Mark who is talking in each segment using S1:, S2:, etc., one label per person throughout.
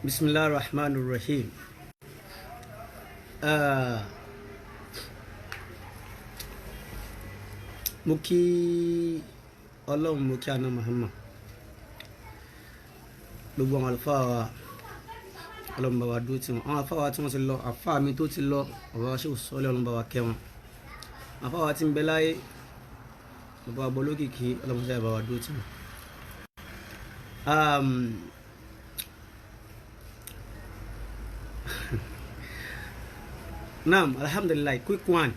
S1: Bismillahir Rahmanir Rahim. Mo kí Ọlọ́run, mo kí àná Muhammad, gbogbo àwọn àlùfáà wa, Ọlọ́run bá wa dúró tì wọ́n. Àwọn àlùfáà wa tí wọ́n ti lọ, àfáà mi tó ti lọ, ọ̀rọ̀ wa ṣe sọ́lẹ̀, Ọlọ́run bá wa kẹ́ wọn. Àfáà wa tí ń bẹ láyé, bàbá wa bọ́ lókìkí, Ọlọ́run sábà bá wa dúró tì wọ́n. Naam, alhamdulillahi. Quick one.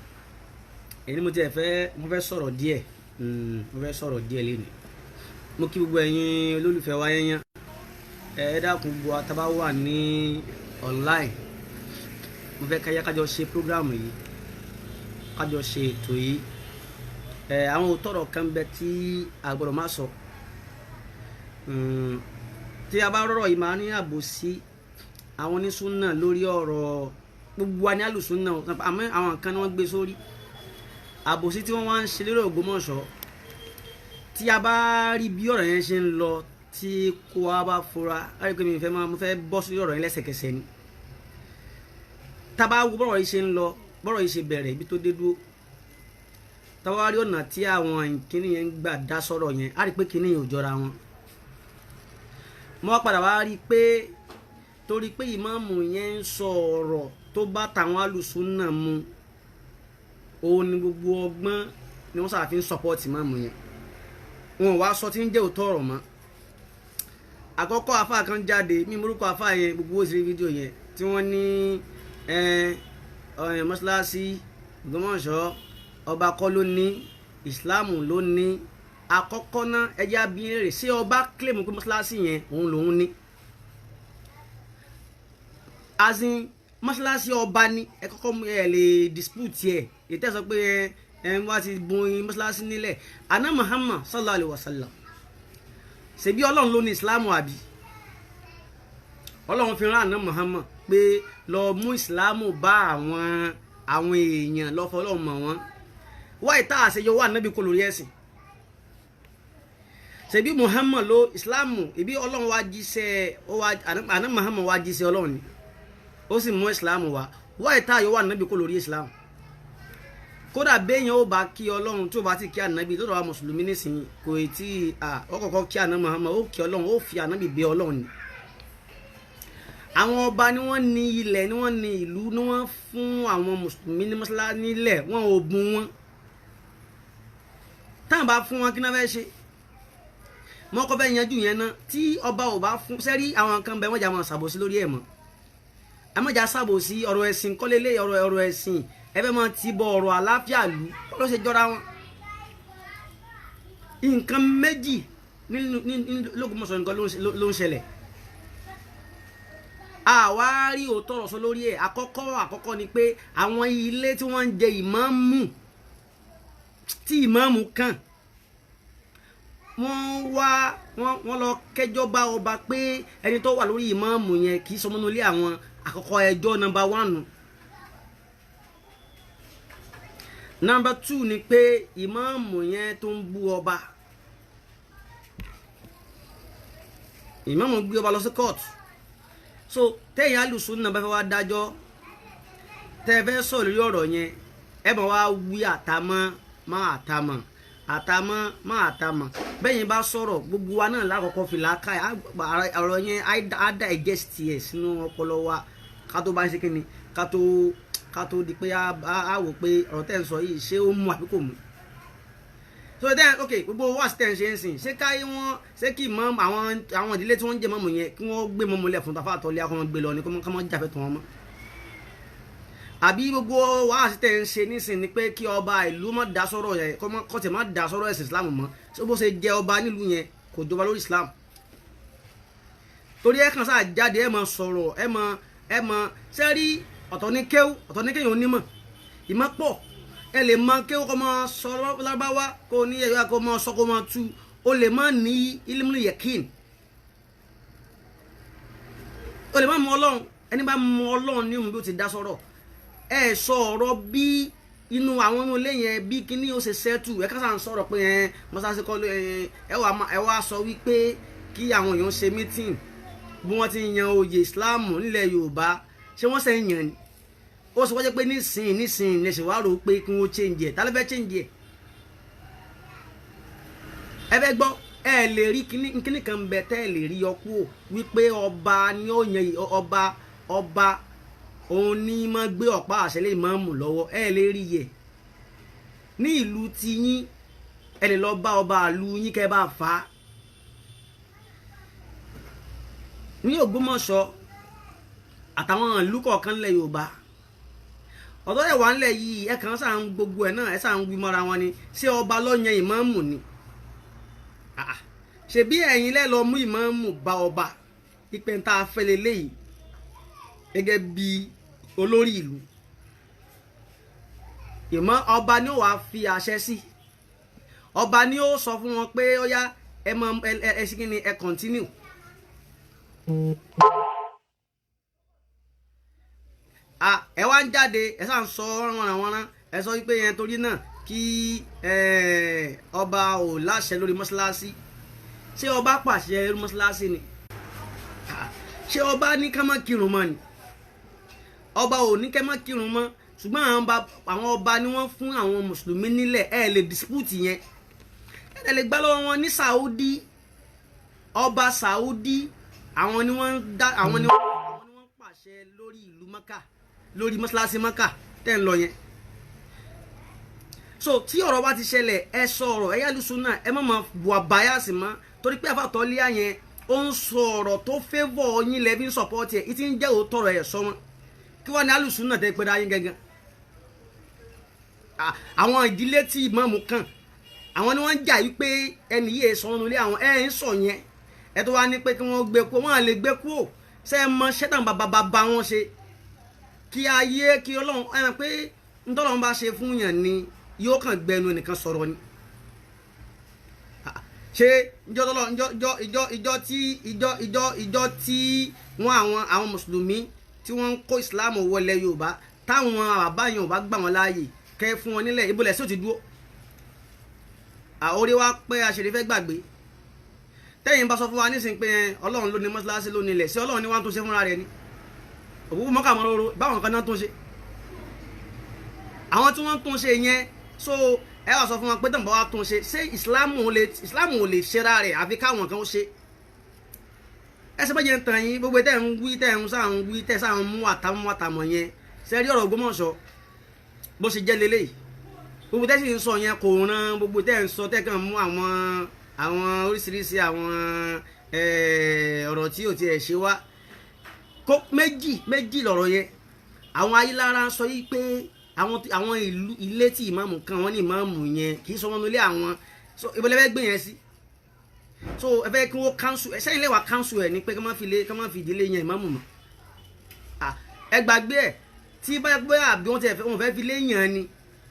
S1: Èyí ni mo tiẹ̀ fẹ́, mo fẹ́ sọ̀rọ̀ díẹ̀, mo fẹ́ sọ̀rọ̀ díẹ̀ lẹ́nu. Mo kí gbogbo ẹ̀yin olólùfẹ́ wa yẹn yẹn. Ẹ dákun, gbogbo àtàbá wà ní online, mo fẹ́ káyá kájọ ṣe program yìí, kájọ ṣe ètò yìí. Ẹ àwọn òtọ́rọ̀ kan bẹ tí a gbọ́dọ̀ má sọ. Tí a bá rọ̀rọ̀ yìí, máa ní àbòsí àwọn onísúnà lórí ọ̀rọ̀. Gbogbo wa ní àlùsúnà, àmọ́ àwọn kan ni wọ́n gbé sórí àbòsí tí wọ́n wá ń ṣe lórí Ògbómọ̀ṣọ́. Tí a bá rí bí ọ̀rọ̀ yẹn ṣe ń lọ, tí kò wá bá fura, á rí pé mi fẹ́ máa, mo fẹ́ bọ́ sórí ọ̀rọ̀ yẹn lẹ́sẹ̀kẹsẹ̀ ni. Tá a bá wo bọ́rọ̀ yìí ṣe ń lọ, bọ́rọ̀ yìí ṣe bẹ̀rẹ̀, ibi tó dé dúró, tá a bá rí ọ̀nà tí àwọn ìkíní yẹn ń gbà dá sọ̀rọ̀ yẹn, á rí pé kíní yẹn ò jọra wọn. Mo wá padà wá rí i pé torí pé ìmáàmù yẹn ń sọ ọ̀rọ̀ tó bá tàwọn alùsùnà mu, òun ni gbogbo ọgbọ́n ni wọ́n sábà fi ń sọpọ́ọ̀tì ìmáàmù yẹn. Wọn ò wá sọ tí ń jẹ́ òótọ́ ọ̀rọ̀ mọ́. Àkọ́kọ́, afá kan jáde, mí morúkọ afá yẹn, gbogbo òsèré fídíò yẹn tí wọ́n ní mọ́ṣáláṣí Ògbómọ̀ṣọ́, ọba kọ́ ló ní, ìsìláàmù ló ní. Àkọ́kọ́ náà, ẹjẹ́ abiyẹn rè, ṣé ọba kílèmù pé mọ́ṣáláṣí yẹn òun lòun ní? As in, mọ́ṣáláṣí ọba ní, ẹ kọ́kọ́ ẹ lè dispute ẹ. Ìtẹ́sọ pé ẹ wá ti bun mọ́ṣáláṣí nílẹ̀ àná Muhammad sallallahu alayhi wa sallam, ṣebí Ọlọ́run ló ní ìsìláàmù, àbí? Ọlọ́run fi rán àná Muhammad pé lọ mú ìsìláàmù bá àwọn èèyàn, lọ fọlọ́run mọ̀ wọ́n. Wáyé tá a ṣe yọ wà nábì kó lórí ẹ̀sìn? Ṣebí Muhammad ló ìsìláàmù, ìbí Ọlọ́run wá jíṣẹ́, àná Muhammad wá jíṣẹ́ Ọlọ́run ni, ó sì mú ìsìláàmù wá. Wáyé tá a yọ wà nábì kó lórí ìsìláàmù? Kódà béèyàn ó bá kí Ọlọ́run, tí ó bá ti kí ànábì lọ́dọ̀ wa mùsùlùmí nísìnyí, kò tí ó kọ́kọ́ kí àná Muhammad, ó kí Ọlọ́run, ó fi ànábì bẹ Ọlọ́run ni. Àwọn ọba ni wọ́n ní ilẹ̀, ni wọ́n ní ìlú, ni wọ́n fún àwọn mùsùlùmí ní mọ́sálásí nílẹ̀. Wọ́n ò bùn wọn. Táwọn bá fún wọn, kí náà fẹ́ ṣe? Wọ́n kọ́ fẹ́ yanjú yẹn náà. Tí ọba ò bá fún sẹ́rí, àwọn kan bẹ, wọ́n jà máa ṣàbòsí lórí ẹ̀ mọ́. Ẹ má jà ṣàbòsí. Ọ̀rọ̀ ẹ̀sìn kọ́lélé, ọ̀rọ̀ ẹ̀sìn, ẹ fẹ́ máa ti bọ ọ̀rọ̀ àlàáfíà lù ló ṣe jọra wọn. Nǹkan méjì nínú l'Ógbómọ̀ṣọ́ nǹkan ló ń ṣẹlẹ̀, àwa rí òótọ́ ọ̀rọ̀ sọ lórí ẹ̀. Àkọ́kọ́ ni pé àwọn ilé tí wọ́n ń jẹ ìmáàmù, tí ìmáàmù kàn, wọ́n wá wọ́n lọ kẹjọ́ bá ọba pé ẹni tó wà lórí ìmáàmù yẹn kì í sọmọ́nú ilé àwọn. Àkọ́kọ́ ẹjọ́ number one. Number two ni pé ìmáàmù yẹn tó ń bú ọba, ìmáàmù gbé ọba lọ sí court. So tẹ́yìn alùsùn náà bá fẹ́ wá dájọ́, tẹ́ ẹ fẹ́ sọ̀rọ̀ lórí ọ̀rọ̀ yẹn, ẹ bá wá wí àtàmọ́ má àtàmọ́, àtàmọ́ má àtàmọ́. Bẹ́yìn bá sọ̀rọ̀, gbogbo wa náà lákọ̀ọ́kọ́ fi làákà ọ̀rọ̀ yẹn á digest ẹ̀ sínú ọpọlọ wa, ká tó bá ń ṣe kí ni, ká tó di pé á wò pé ọ̀rọ̀ tẹ́ ń sọ yìí, ṣé ó mú àbí kò mú. So then, ok, gbogbo wa sì tẹ̀ ń ṣe ń sìn, ṣé káyé wọn, ṣé kí mọ́ àwọn ìdílé tí wọ́n ń jẹ mọ́mù yẹn, kí wọ́n gbé mọ́mù lẹ̀ fún Tafa àtọ́lé, akọ́ gbé lọ ní kí wọ́n jáfẹ́ tó wọn mọ́? Àbí gbogbo wa sì tẹ̀ ń ṣe nísìn ni pé kí ọba ìlú má dá sọ́rọ̀ yẹn, kọ́ tẹ̀ má dá sọ́rọ̀ ẹ̀sìn Islam mọ́? Ṣé bó ṣe jẹ ọba nílùú yẹn, kò jọba lórí Islam? Torí ẹ kàn sáà jáde, ẹ máa sọ̀rọ̀, ẹ mọ sẹ́rí. Ọ̀tọ̀ ní kéwú, ọ̀tọ̀ ní kéèyàn onímọ̀. Ìmọ̀ pọ̀. Ẹ lè mọ kéwú, kọ́ mọ sọ lárúbáwá, kó ní ẹ̀yọ́, kó mọ sọ, kó mọ tú, o lè má ní ilmul yakin, o lè má mọ Ọlọ́run. Ẹni bá mọ Ọlọ́run ní òun bí ó ti dá sọ̀rọ̀. Ẹ sọ ọ̀rọ̀ bí inú àwọn inú ilé yẹn, bí kíní ó ṣe sẹ́tù. Ẹ kásà ń sọ̀rọ̀ pé ẹ mọ́sáàsì kọ́ ẹ wá sọ wípé kí àwọn èèyàn ṣe meeting. Bí wọ́n ti yan oyè Islam nílẹ̀ Yorùbá, ṣé wọ́n sẹ́yìn yàn ni? Ó sọ wọ́n jẹ́ pé nísìnyí ní ṣe wá rò ó pé kí wọ́n change ẹ̀. Ta ló fẹ́ change ẹ̀? Ẹ fẹ́ gbọ́, ẹ lè rí kíní kan bẹ tẹ́ ẹ lè rí yọ kúrò wípé ọba ni ó yan ọba. Ọba òun ní máa gbé ọ̀pá àṣẹ lé ìmáàmù lọ́wọ́. Ẹ lè rí yẹ ní ìlú tiyín, ẹ lè lọ bá ọba àlú yín kẹ́ bá fà á. Ní Ògbómọ̀ṣọ́ àtàwọn ìlú kọ̀ọ̀kan ńlẹ̀ Yorùbá, ọ̀dọ́ ẹ̀ wà ńlẹ̀ yìí, ẹ kàn sáà ń gbogbo ẹ̀ náà, ẹ sáà ń wí mọ́ra wọn ni. Ṣé ọba ló yan ìmáàmù ni? Ṣebí ẹ̀yin lẹ́ lọ mú ìmáàmù bá ọba ìpè ń tá a fẹ́ leléyìí gẹ́gẹ́ bí olórí ìlú. Ìmọ̀ ọba ni ó wàá fi àṣẹ sí, ọba ni ó sọ fún wọn pé ó yá, ẹ mọ ẹ sí kí ni, ẹ continue. Ẹ wá ń jáde, ẹ sáà ń sọ wọ́nranwọ́nran, ẹ sọ wípé yẹn torí náà kí ọba ò láṣẹ lórí mọ́ṣáláṣí. Ṣé ọba pàṣẹ lórí mọ́ṣáláṣí ni? Ṣé ọba ní ká má kírun mọ́ ni? Ọba ò ní ká má kírun mọ́, ṣùgbọ́n àwọn ọba ni wọ́n fún àwọn mùsùlùmí nílẹ̀. Ẹ lè dispute yẹn, ẹ lè gbá lọ́wọ́ wọn ní Saudi. Ọba Saudi, àwọn ni wọ́n dá, àwọn ni wọ́n pàṣẹ lórí ìlú Maka, lórí mọ́ṣáláṣí Maka tẹ́ ń lọ yẹn. So tí ọ̀rọ̀ bá ti ṣẹlẹ̀, ẹ sọ ọ̀rọ̀, ẹ yálùsùn náà, ẹ má máa bu àbáyàsì mọ́, torí pé àfàtọ́líà yẹn ó ń sọ ọ̀rọ̀ tó fẹ́vọ̀ yín lẹ́bí ń sọ̀pọ̀tì ẹ̀, ìtí ń jẹ́ òótọ́ ọ̀rọ̀ ẹ̀ sọ wọn. Kí wọ́n ní alùsùn náà tẹ́ pé dá yín gangan? Àwọn ìdílé tí ìmáàmù kàn, àwọn ni wọ́n ń jà yí pé ẹnì yìí sọ ọ́nù ilé àwọn, ẹ̀ ń sọ yẹn, ẹ tó wá ní pé kí wọ́n gbé kúrò, wọ́n á lè gbé kúrò. Ṣé ẹ mọ ṣẹ́tàn bàbá wọn ṣe kí ayé kí Ọlọ́run ẹ mọ̀ pé ntọ́lọ́run bá ṣe fún yàn ni yóò kàn gbẹnu ẹnìkan sọ̀rọ̀ ni. Ṣé ìjọ tí wọ́n àwọn mùsùlùmí tí wọ́n ń kó ìsìláàmù wọlé Yorùbá, táwọn bàbá yẹn ò bá gbà wọ́n láàyè kẹ́ fún wọn nílẹ̀, ibo lẹ̀ sí ò ti dúró? Àórí wa pé aṣèré fẹ́ gbàgbé. Tẹ́yìn bá sọ fún wa nísìnyí pé Ọlọ́run ló ní mọ́ṣáláṣí ló nílẹ̀, sí Ọlọ́run ní wọ́n tó ṣe fúnra rẹ̀ ni? Òkú mọ́kà mọ́ róró báwọn kan náà tó ṣe, àwọn tí wọ́n tún ṣe yẹn. So ẹ wá sọ fún wọn pé tàn bá wa tún ṣe, ṣé ìsìláàmù ò lè ṣera rẹ̀ àfi káwọn kan ó ṣe? Ẹ ṣe bẹ́ẹ̀ yẹn tàn yín, gbogbo tẹ́ ń wí, tẹ́ ń sáà ń wí, tẹ́ sáà ń mú àtàmú àtàmọ̀ yẹn. Ṣe rí ọ̀rọ̀ Ògbómọ̀ṣọ́ bó ṣe jẹ́ leléyìí, gbogbo tẹ́ sì ń sọ yẹn kò ràn, gbogbo tẹ́ ń sọ tẹ́ kàn mú àwọn oríṣiríṣi àwọn ọ̀rọ̀ tí ò tiẹ̀ ṣe wá kó méjì méjì lọ̀rọ̀ yẹn. Àwọn Ayílára ń sọ yìí pé àwọn ìlú ilé tí ìmáàmù kan, wọ́n ní ìmáàmù yẹn kì í sọ wọn nílé àwọn. So ìbọ̀lẹ̀ fẹ́ gbé yẹn sí, so ẹ fẹ́ kí wọ́n kánsù ẹ, sẹ́yìn lẹ́wà kánsù ẹ̀ ní pé kí wọ́n fi ìdílé yẹn ìmáàmù mọ́. Ẹ gbàgbé ẹ̀, tí báyà pé àbí wọ́n ti ẹ̀ wọ́n fẹ́ fi lé yàn ni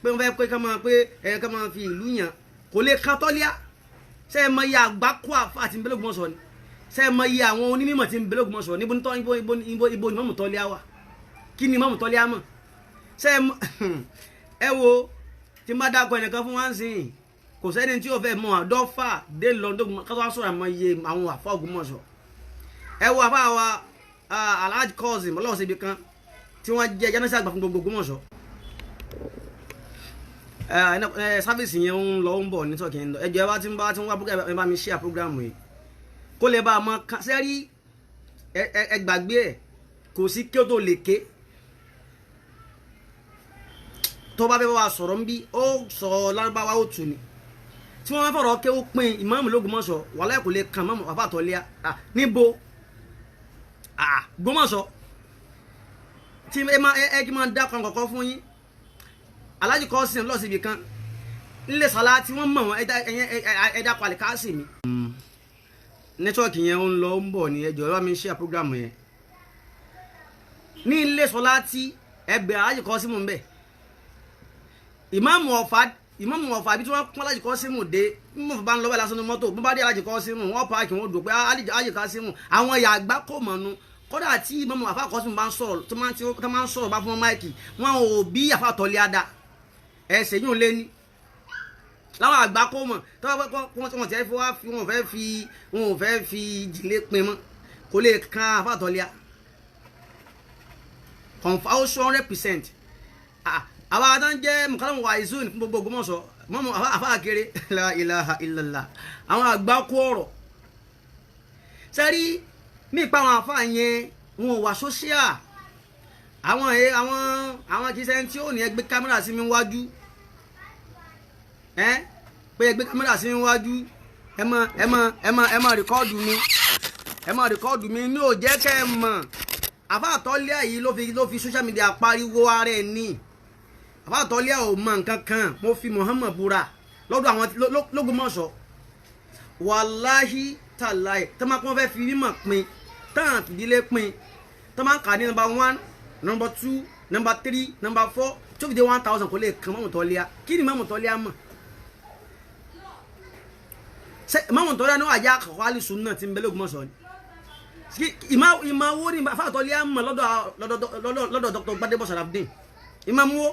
S1: pé wọ́n fẹ́ pé ká máa pé ẹ ká máa fi ìlú yàn, kò lè kan tọ́líà. Ṣé ẹ mọ iye àgbákò àfa àti nbẹ́lẹ̀ Ògbómọ̀ṣọ́ ni? Ṣé ẹ mọ iye àwọn onímọ̀ tí nbẹ́lẹ̀ Ògbómọ̀ṣọ́? Níbo ibo ni ìmáàmù tọ́líà wà? Kí ni ìmáàmù tọ́líà mọ̀? Ṣé ẹ wo tí n bá dákọ ẹnìkan fún wa ń sìn, kò sẹ́ni tí yóò fẹ́ mọ àdọ́fà dé lọ́dún kátó wá sọ̀rọ̀ àmọ́ iye àwọn àfa Ògbómọ̀ṣọ́. Ẹ wo àfa wa Alhaji Kazeem ọlọ́ọ̀sẹ̀ kan tí wọ́n jẹ́ jánásí àgbà fún gbogbo Ògbómọ̀ṣọ́. Sáfíìsì yẹn ń lọ ń bọ̀ ní tọ́kì ń lọ. Ẹ jọ̀ọ́, ẹ bá ti ń bá ti ń wá ẹ bá mi share program yìí kó lè bá a mọ sẹ́rí. Ẹ gbàgbé ẹ̀, kò sí kí ó tó lè ké tó bá fẹ́ bá wa sọ̀rọ̀ ń bí ó sọ lárúbáwá ó tù ní tí wọ́n fọ̀rọ̀ ké ó pin ìmáàmù l'Ógbómọ̀ṣọ́, wàhálà kò lè kàn mọ́mù bàbá àtọ́lẹ́à níbo Ògbómọ̀ṣọ́ tí ẹ máa ẹ kí máa dá kan kọ̀ọ̀kan fún yín. Alhaji Kazeem lọ síbi kan nílé sọlá tí wọ́n mọ̀ wọ́n, ẹ̀dá kwalẹ̀ káàsì mi. Nẹ́tíwọ́ọ̀kì yẹn ń lọ ń bọ̀ ní, ẹjọ́ ẹ bá mi share program yẹn. Ní ilé sọlá tí ẹgbẹ́ Alhaji Kazeem ń bẹ̀, ìmáàmù Ọ̀fà bí tí wọ́n pọ́n Alhaji Kazeem dé, mímọ̀ bá ń lọ bẹ́ẹ̀ lásán ní mọ́tò bó bá dé Alhaji Kazeem wọ́n páàkì wọn dùn pé Alhaji Kazeem àwọn ìyá àgbà kò mọ̀nu. Kódà tí ìmáàmù Àfà Kazeem bá ń sọ̀rọ̀ tó máa ń sọ̀rọ̀ bá fún wọn máìkì, wọn ò bí Àfà tọ́lé ada ẹsẹ̀ yóò lé ní láwọn àgbà kò mọ̀ tó bá wọ́n ti fẹ́ fi wọn ò fẹ́ fi jìnlẹ̀ pin mọ́. Kò lè kan àfáà Tọ́líà confirm 100%. Àwa tó ń jẹ́ mùkálàmù wa ìzún fún gbogbo Ògbómọ̀ṣọ́ mọ́mú àfáà kéré. La ilaha illallah. Àwọn àgbà kú ọ̀rọ̀ sẹ́rí mí pa àwọn àfáà yẹn, wọn ò wà social. Àwọn ẹ àwọn àwọn kì í ṣe tí ó ní ẹgbẹ́ kámẹ́rà sí mi wájú ẹ pé ẹgbẹ́ kámẹ́rà sí mi wájú, ẹ mọ ẹ mọ ẹ mọ ẹ mọ record mi, ẹ mọ record mi ní ò jẹ́ kẹ́ ẹ mọ̀. Àfáà Tọ́líà yìí ló fi social media pariwo ara ẹ̀ ní àfáà Tọ́líà ò mọ nǹkan kan. Mo fi Muhammad búra lọ́dọ̀ àwọn l'Ógbómọ̀ṣọ́, wàláhí tàláì tó máa kọ́ fẹ́ fi mímọ̀ pin tán, fìdílé pin tó máa ń kà ní number one, number two, number three, number four tó fi dé 1,000, kò lè kan Mọ́mù Tọ́líà. Kí ni Mọ́mù Tọ́líà mọ̀? Ṣé Mọ́mù Tọ́líà ní wàá àkọ́kọ́ alùsùn náà ti ń bẹ l'Ógbómọ̀ṣọ́ ni? Ìmọ̀ wo ni àfáà Tọ́líà mọ̀ lọ́dọ̀ Dr. Gbadebo Sarafdeen? Ìmọ̀ wo,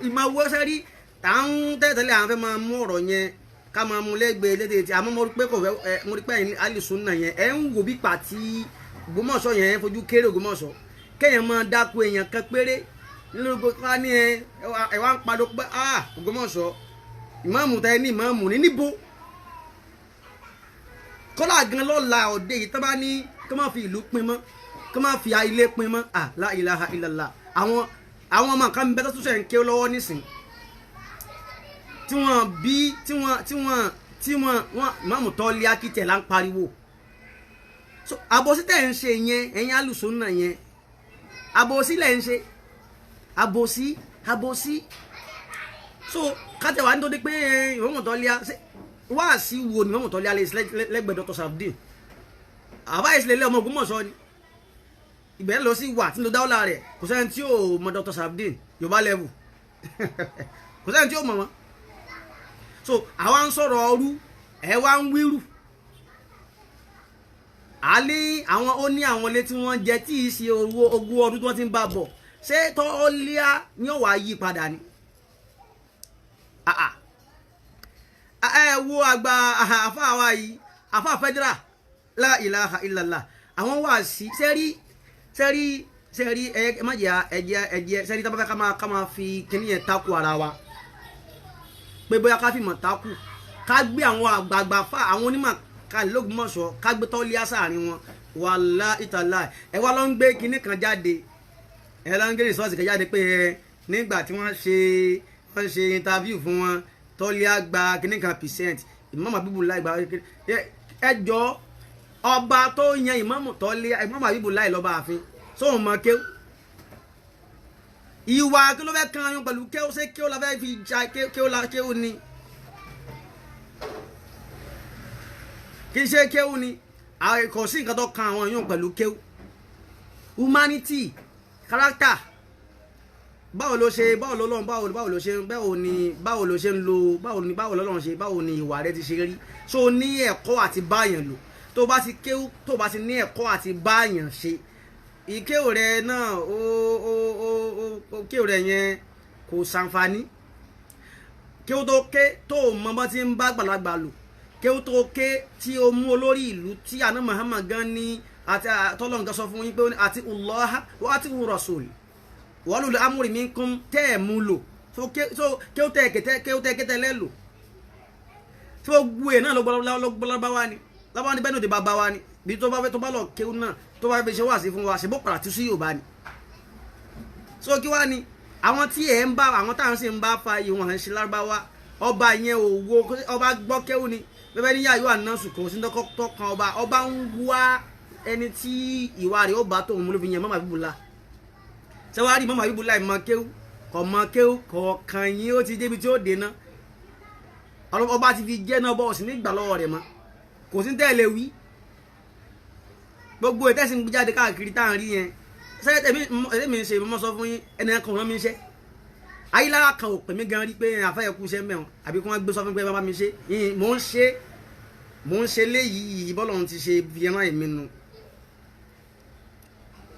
S1: ìmọ̀ wo? Sẹ́rí à ń tẹ́lẹ̀tẹ́lẹ̀ à ń fẹ́ máa mú ọ̀rọ̀ yẹn ká máa mú lẹ́gbẹ̀ẹ́ lédè tí àmọ́ mo rí pé kò fẹ́ ẹ. Mo rí pé ẹ̀yin alùsùn náà yẹn, ẹ̀ ń wò bí pàtí Ògbómọ̀ṣọ́ yẹn ń fojú kéré Ògbómọ̀ṣọ́, kéèyàn máa dáko èèyàn kan péré nínú gbogbo ká ní ẹ ẹ wá ń padò pé ah, Ògbómọ̀ṣọ́, ìmáàmù tẹ ní ìmáàmù ní níbo? Kọ́lá gan lọ́la òde yìí tó bá ní kó má fi ìlú pin mọ́, kó má fi ilé pin mọ́. Ah, la ilaha illallah. Àwọn ọmọ kan bẹ tó tún ṣe ń ké lọ́wọ́ nísìn tí wọ́n bí tí wọ́n tí wọ́n tí wọ́n wọ́n ìmáàmù Tọ́líà kìtẹ̀ là ń pariwo. So àbòsí tẹ̀ ń ṣe yẹn, ẹ̀yin alùsùn náà yẹn, àbòsí lẹ̀ ń ṣe, àbòsí, àbòsí. So kátẹ̀wá nítorí pé ìmáàmù Tọ́líà wáàsí wo ni ìmáàmù Tọ́líà lè lẹ́gbẹ̀ẹ́ Dr. Sarafdeen? Àbá ìsìlẹ̀ ilé ọmọ Ògbómọ̀ṣọ́ ni ìgbẹ́ lọ sí wà tí ń lo dáwọ́lá rẹ̀. Kò sẹ́ni tí ò mọ Dr. Sarafdeen Yorùbá level, kò sẹ́ni tí ò mọ̀ wọ́n. So àwa ń sọ̀rọ̀ ọrú, ẹ wá ń wíru àlẹ́ àwọn. Ó ní àwọn ilé tí wọ́n jẹ tí ì ṣe owó 20 ọdún tí wọ́n ti ń bá bọ̀. Ṣé Tọ́líà ní ọ̀wá yí padà ni? Ah, ah. Ẹ wo àgbà àfa wa yìí, àfa federal, la ilaha illallah. Àwọn wà sí sẹ́rí sẹ́rí sẹ́rí. Ẹ má jẹ́ ẹjẹ́ ẹjẹ́ sẹ́rí tá bá fẹ́ ká máa fi kíní yẹn takò ara wa pé bóyá ká fìmọ̀ takò, ká gbé àwọn àgbààgbà fa àwọn onímọ̀ ká l'Ógbómọ̀ṣọ́, ká gbé Tọ́líà sáàrin wọn. Wàlá ìtàlá, ẹ wá lọ ń gbé kinní kan jáde, ẹ lọ ń gbé rìsọ́ọ̀sì kan jáde pé ẹ nígbà tí wọ́n ṣe interview fún wọn, Tọ́líà gba kinní kan percent, Ìmáàmù Abíbùláì gba. Ẹ jọ, ọba tó yan Ìmáàmù Tọ́líà, Ìmáàmù Abíbùláì lọ́ba ààfin, sóun mọ kéwù? Ìwà kí ló fẹ́ kan yín pẹ̀lú kéwù? Ṣé kéwù la fẹ́ fi ja kéwù la kéwù ni? Kì í ṣe kéwù ni. Kò sí nǹkan tó kan àwọn yóò pẹ̀lú kéwù. Humanity, character, báwo ló ṣe, báwo ló lọ́run, báwo báwo ló ṣe, báwo ni, báwo ló ṣe ń lo, báwo ni, báwo lọ́lọ́run ṣe, báwo ni ìwà rẹ ti ṣe rí? So ní ẹ̀kọ́ àti báyàn lò. Tó bá ti kéwù, tó bá ti ní ẹ̀kọ́ àti báyàn ṣe, ìkéwù rẹ náà ó kéwù rẹ yẹn kò ṣàǹfààní. Kéwù tó ké tó mọ bá ti ń bá gbàlagbà lò, kéwù tó ké tí o mú olórí ìlú tí àná Muhammad gan ní àti tọ́lọ́ nǹkan sọ fún yín pé àti Allah wa àti Rasul wa ulul amri minkum tẹ́ ẹ̀ mú lò. So kéwù tẹ́ kẹtẹ́, kéwù tẹ́ kẹtẹ́ lẹ́lò tí ó gbú ẹ̀ náà ló gbọ́ lábáwá ni, lábáwá ni bẹ́ẹ̀ ní òde bàbá wa ni. Bí tó bá fẹ́ tó bá lọ kéwù náà, tó bá fẹ́ ṣe wá sí fún wa, ṣe bó padà tú sí Yorùbá ni. So kí wá ni àwọn tí ẹ̀ ń bá, àwọn táwọn sì ń bá fa ìwọ̀n ń ṣe lárúbáwá? Ọba yẹn ò wo ọba gbọ́ kéwù ni bẹ́ẹ̀ ní yàyó ànásù kò sí tọkàn ọba. Ọba ń wá ẹni tí ìwà rẹ̀ ó bá tóun mú ló fi yẹn mọ́mọ́ àbíbùlà. Sẹ́wárí mọ́mọ́ àbíbùlà ìmọ̀ kéwù kọ̀ mọ́ kéwù kọ̀ọ̀kan yín, ó ti débi tí ó dé ná. Ọba ti fi jẹ́ náà bọ́ọ̀sì nígbà lọ́wọ́ rẹ̀ mọ́, kò sí tẹ́lẹ̀ wí. Gbogbo ìtẹ́sí ń gbé jáde káàkiri tá à ń rí yẹn sẹ́yìn, èmi ń ṣe mọ́ sọ fún yín, ẹnì kan rán mi iṣẹ́ ayélujára kan ò pè mí gan rí pé àfẹ́ ẹ̀kú iṣẹ́ mẹ́wọ̀n àbí kí wọ́n gbé sọ fún mi pé bàbá mi ṣe. Mò ń ṣe léyìí bọ́lọ̀ ti ṣe fi rán èmi nu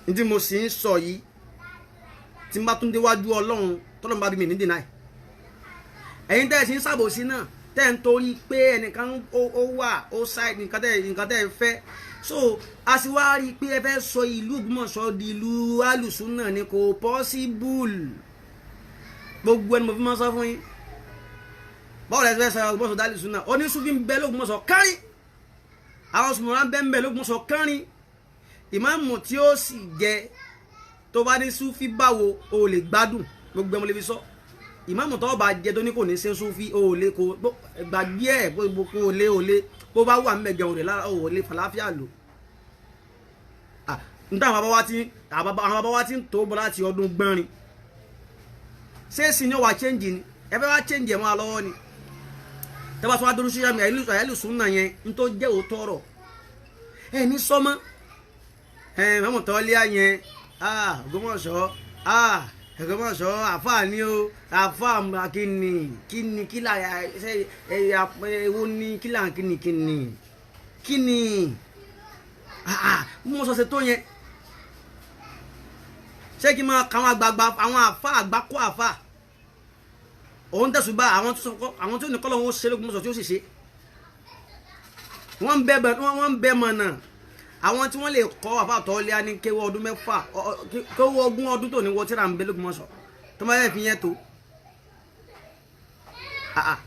S1: ní tí mo sì ń sọ yìí. Tí n bá tún déwájú Ọlọ́run, tọ́lọ́run bá bí mi ní deny. Ẹ̀yin tẹ́ ẹ sì ń ṣàbòsí náà. Tẹ́ ń torí pé ẹnìkan ó wà ó ṣáì nǹkan tẹ́ ẹ fẹ́. So a sì wá rí i pé ẹ fẹ́ sọ ìlú Ògbómọ̀ṣọ́ di ìlú alùsùnà ni. Kò possible. Gbogbo ẹni mo fi máa sọ fún yín, báwo lẹ fẹ́ sọ Ògbómọ̀ṣọ́ dálùsùnà? Oníṣúfì ń bẹ l'Ógbómọ̀ṣọ́ kárín, àwọn sùnmọ̀ràn ń bẹ ń bẹ l'Ógbómọ̀ṣọ́ kárín. Ìmáàmù tí ó sì jẹ tó bá ní súfì, báwo o lè gbádùn? Gbogbo ẹni mo lè fi sọ, ìmáàmù tó bá jẹ tó ní kò ní ṣe súfì, o lè kó gbàgbé ẹ kó o lè o lè bó bá wà mẹ́jọ o lè lára o lè fàlàáfíà lò. Níta àwọn bàbá wa ti ń tó bọ́ láti ọdún gbọ́nrin. Ṣé sì ni ó wà change ni? Ẹ fẹ́ wá change ẹ̀ mọ́ wa lọ́wọ́ ni. Tẹ́ bá tún wá dúró sí àyẹ̀lùsùn náà yẹn ń tó jẹ́ òótọ́ ọ̀rọ̀ ẹ ní sọ́mọ́ ẹ mọ̀mọ́ tọ́ lé yẹn. Ògbómọ̀ṣọ́, Ògbómọ̀ṣọ́, àfáà ni o, àfáà kíni kíni kílà ṣe ewo ní kílà kíni kíni kíni mo sọ ṣe tó yẹn. Ṣé kí n máa ka àwọn àgbààgbà, àwọn àfáà àgbákò, àfáà òun tẹ̀sùn bá àwọn tó ní kọ́ lọ́wọ́ ṣe l'Ógbómọ̀ṣọ́ tí ó sì ṣe? Wọ́n ń bẹ mọ̀nà àwọn tí wọ́n lè kọ́ àfáà tọ́ lé ní kéwọ́ ọdún 6, kéwọ́ 20 ọdún tó ní wọ́n tíra ń bẹ l'Ógbómọ̀ṣọ́ tó máa yẹ fi yẹn tó. Ah ah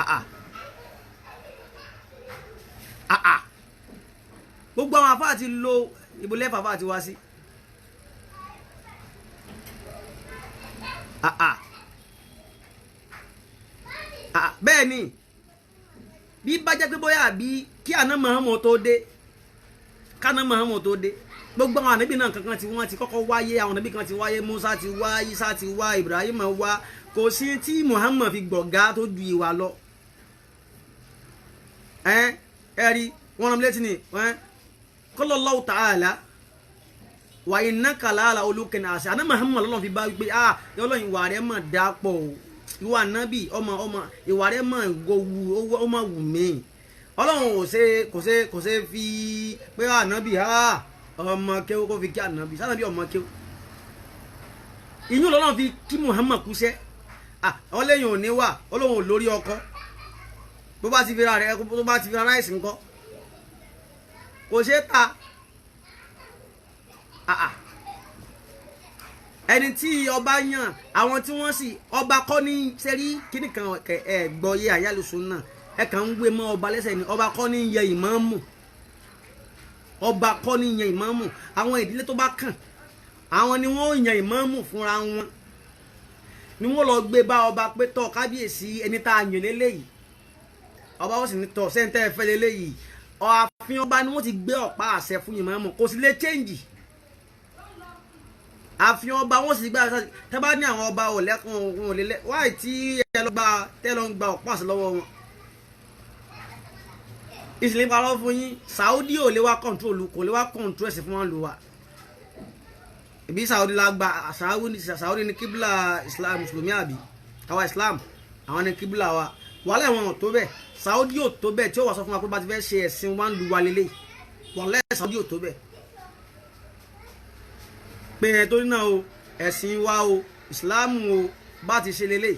S1: ah ah! Gbogbo àwọn àfáà ti lo ìbò lẹ́fà, àfáà ti wá sí. Ah ah ah! Bẹ́ẹ̀ ni, bí bá jẹ́ pé bóyá àbí kí àná Muhammad tó dé, káná Muhammad tó dé, gbogbo àwọn ànábì náà kankan tí wọ́n ti kọ́kọ́ wáyé, àwọn ànábì kan ti wáyé, Musa ti wá, Isa ti wá, Ibrahim wá, kò sí tí Muhammad fi gbọ̀gá tó ju ìwà lọ. Ẹ ẹ rí wọn rán mi létí ni ẹ qala Allahu ta'ala wa innaka la'ala khuluqin azim. Àná Muhammad lọ́lọ́run fi bá wípé, ah, Ọlọ́run, ìwà rẹ̀ mọ̀ dáa pọ̀ o, ìwà nábì ọmọ ọmọ, ìwà rẹ̀ mọ̀ wù, ó mọ̀ wù mí. Ọlọ́run ò ṣe kò ṣe fi pé ànábì ọmọ kéwú kó fi kí ànábì sànábì ọmọ kéwú. Ìyún lọ́lọ́run fi kí Muhammad kúṣẹ́. Ọlẹ́yìn ò ní wà, Ọlọ́run ò lórí ọkọ bó bá ti fi ra rẹ, tó bá ti fi ra ráìsì ńkọ́, kò ṣe ta. Ẹni tí ọba yàn, àwọn tí wọ́n sì ọba kọ́ ní sẹ́rí kíní kan ẹ gbọ́ yé àyálùsùn náà, ẹ kàn ń gbé mọ́ ọba lẹ́sẹ̀ ni. Ọba kọ́ ní yẹ ìmáàmù, ọba kọ́ ní yẹ ìmáàmù. Àwọn ìdílé tó bá kàn, àwọn ni wọ́n yàn ìmáàmù fúnra wọn, ni wọ́n lọ gbé bá ọba pé, tọ́ kábíyèsí, ẹni tá a yàn lélẹ́yìí. Ọba ó sì ní, tọ́ sẹ́ńtẹ́ ẹ fẹ́ lélẹ́yìí? Ààfin ọba ni wọ́n ti gbé ọ̀pá àṣẹ fún ìmáàmù, kò sì lè change. Ààfin ọba wọ́n sì gbá. Tẹ́ bá ní àwọn ọba ò lẹ́kùn òun ò lè lẹ́ wáyé tí ẹ lọ gba, tẹ́ lọ ń gba ọ̀pá àṣẹ lọ́wọ́ wọn. Ìsìlẹ̀ parọ́ fún yín, Saudi ò lè wá control, kò lè wá control ẹ̀sìn fún wọn lù wá. Ibi Saudi la gba, Saudi ní kíbla Islam, mùsùlùmí àbí àwa Islam, àwọn ní kíbla wa. Wàhálà wọn ò tó bẹ́ẹ̀, Saudi ò tó bẹ́ẹ̀ tí ó wà sọ fún wa pé bá ti fẹ́ ṣe ẹ̀sìn wa ń lu wa lélẹ̀. Wàhálà Saudi ò tó bẹ́ẹ̀ pé ẹ torí náà o, ẹ̀sìn wa o, Islam o, bá ti ṣe lélẹ̀.